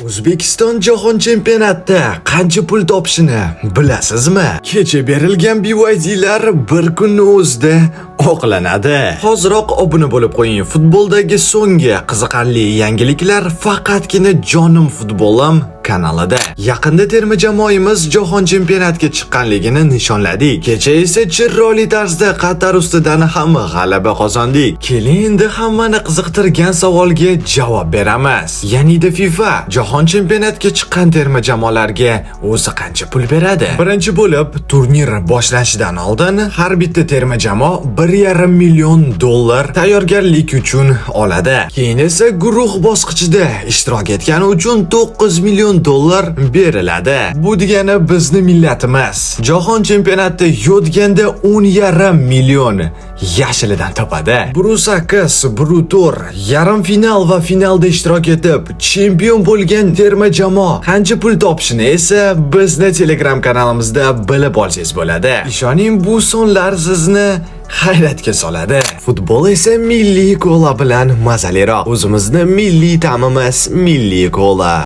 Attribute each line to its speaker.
Speaker 1: O'zbekiston jahon chempionatida qancha pul topishini bilasizmi? Kecha berilgan BYDlar bir kunni o'zida oqlanadi. Hoziroq obuna bo'lib qo'ying. Futboldagi so'nggi qiziqarli yangiliklar faqatgina Jonim Futbolim kanalida. Yaqinda terma jamoamiz jahon chempionatiga chiqqanligini nishonladik. Kecha esa chiroyli tarzda Qatar ustidan ham g'alaba qozondik. Keling, endi hammani qiziqtirgan savolga javob beramiz. Ya'ni FIFA jahon chempionatiga chiqqan terma jamoalarga o'zi qancha pul beradi? Birinchi bo'lib, turnir boshlanishidan oldin har bitta terma jamoa 1,5 million dollar tayyorgarlik uchun oladi. Keyin esa guruh bosqichida ishtirok etgani uchun 9 million dollar beriladi. Bu degani bizni millatimiz jahon chempionatida yotganda 10,5 million yashilidan topadi. Bir 8, bir 4, yarim final va finalda ishtirok etib, chempion bo'lgan terma jamoa qancha pul topishini esa bizni Telegram kanalimizda bilib olsangiz bo'ladi. Ishoning, bu sonlar sizni hayratga soladi. Futbol esa milliy kola bilan mazaliroq. O'zimizni milliy ta'mimiz, milliy kola.